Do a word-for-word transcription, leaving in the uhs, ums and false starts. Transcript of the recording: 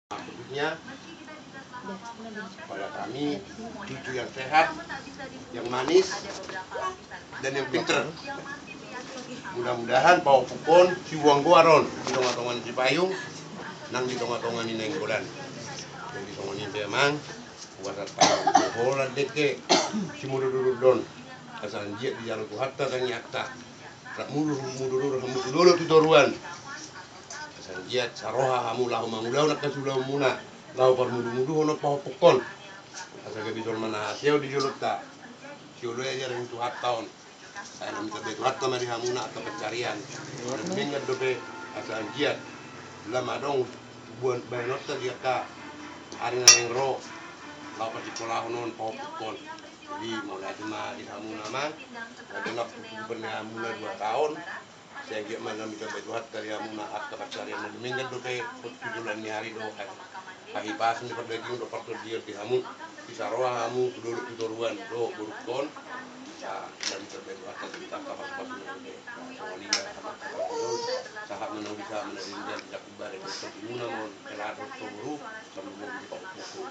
Berikutnya, pada kami cucu yang sehat, yang manis, dan yang pinter. Mudah-mudahan pahompungkon siuang goar on di tonga-tonga ni Sipayung, nang di tonga-tonga ni Nainggolan. Jadi songon i pe amang, uasan pahompu holan dengke, simudur-udur don. Asa anggiat dijalo Tuhanta tangiangta. Rap mudur-mudur hamu tu dolok tu toruan. Asa anggiat saroha hamu laho mangulahon angka siulaonmuna, laho parmudu-muduhon on pahompungkon. Asa gabe jolma na hasea di jolonta. Sioloi ajaran ni Tuhanta on. Sai na minta bahen Tuhanta ma di hamuna angka pansarian. Denggan dope asa anggiat lam adong buan bahenonta di angka ari na naeng ro, laho parsingkolahon on pahompungkon. Jadi mauliate ma di hamuna amang. Asa na pupu-pupu ni hamuna dua taon. Sai anggiat ma na minta bahen Tuhanta di hamuna angka pansarian na denggan dope tu joloan ni ari dohot hahipason ni pardagingon dohot partondion di hamu. Asa saroha hamu tu dolok tu toruan dohot borungkon. Asa na minta bahen Tuhanta di hamuna angka pasu-pasu na denggan. Songon i ma. Sahat ma na uli, sahat ma na denggan, di jangkon bere dohot di hamuna ma on, hela dohot boru, saluhutna di pahompungku.